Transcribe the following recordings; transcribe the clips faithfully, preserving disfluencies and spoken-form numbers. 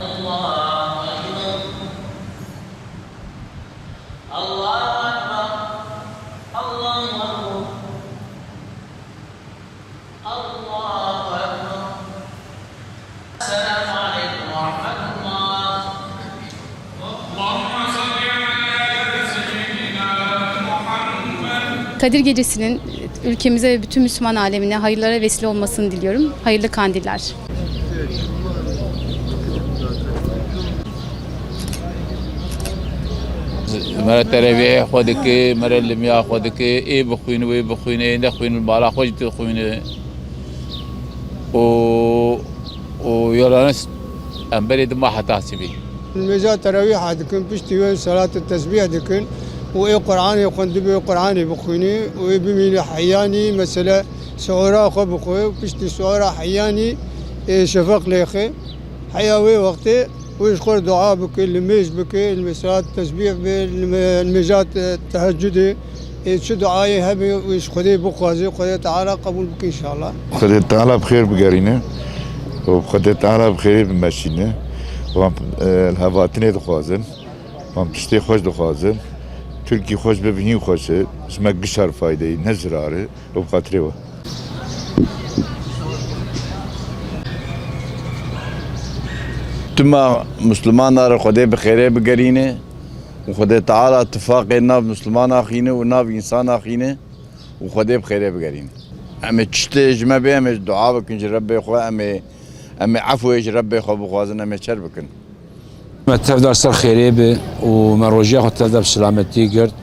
الله أكبر. الله أكبر. الله أكبر. الله أكبر. السلام عليكم ورحمة الله. اللهم صل على سيدنا محمد. Kadir Gecesi'nin ülkemize ve bütün Müslüman alemine hayırlara vesile olmasını diliyorum. Hayırlı kandiller. Mere terevîhê xwe dike, mere limiya xwe dike, ê bixwîne, wê bixwîne, ê nexwîne, li mala xwe jî dixwîne. û, û Yoranis em berê dima heta sibê. Nûêja terawîha dikin, piştî wê salat tesbîh dikin û ê Qur'anê xwendibê, Qur'anê bixwînê û ê bimîne heyanî, mesele, suhura xwe bixwe û piştî suhura heyanî ê şefeq lêxe. Heya wê wextê wê ji xwe re dua bike, limêj bike, limê salat tesbîh be, limê-, limêja te-, tehecudê, ê çi duayê hebe wê ji Xwedê bixwaze, Xwedê Teala qebûl bike înşallah. Xwedê Teala bi xêr bigerîne û Xwedê Teala bi xêrê bimeşîne. Wan, e, li hevatinê dixwazin, wan tiştê xweş dixwazin. Tirkî xweş be, bi hîn xweş e. Ji me gişa re fayde ye, ne zirar e. Û bi xatirê we. Tuma Muslimana re Xwedê bi xêrê bigerîne û Xwedê Teala tifaqê nav Muslimana xîne û nav însana xîne û Xwedê bi xêrê bigerîne. Em ê tiştê ji me bê, em ê dua bikin ji Rebbê xwe, em ê, em ê efûyê ji Rebbê xwe bixwazin, em ê çer bikin. Me tev da ser xêrê be û me rojiya xwe tev da bi selametî girt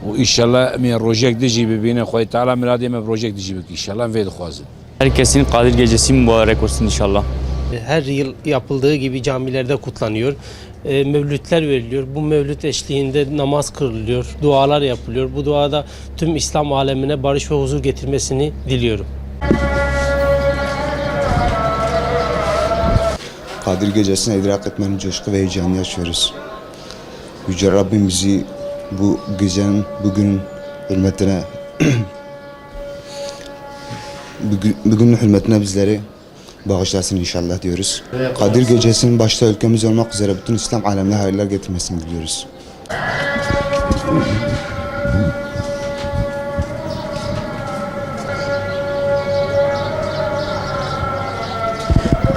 û înşallah em ê rojek din jî bibînin. Xwedê Teala miradê me bi rojek din jî bike înşallah, em vê dixwazin. Herkesin Kadir Gecesi mübarek olsun inşallah. Her yıl yapıldığı gibi camilerde kutlanıyor. E, mevlütler veriliyor. Bu mevlüt eşliğinde namaz kılınıyor, dualar yapılıyor. Bu duada tüm İslam alemine barış ve huzur getirmesini diliyorum. Kadir Gecesi'ni idrak etmenin coşku ve heyecanını yaşıyoruz. Yüce Rabbim bizi bu gecenin, bugünün hürmetine, bugü-, bugünün hürmetine bizleri bağışlasın inşallah diyoruz. Kadir Gecesi'nin başta ülkemiz olmak üzere bütün İslam alemine hayırlar getirmesini diliyoruz.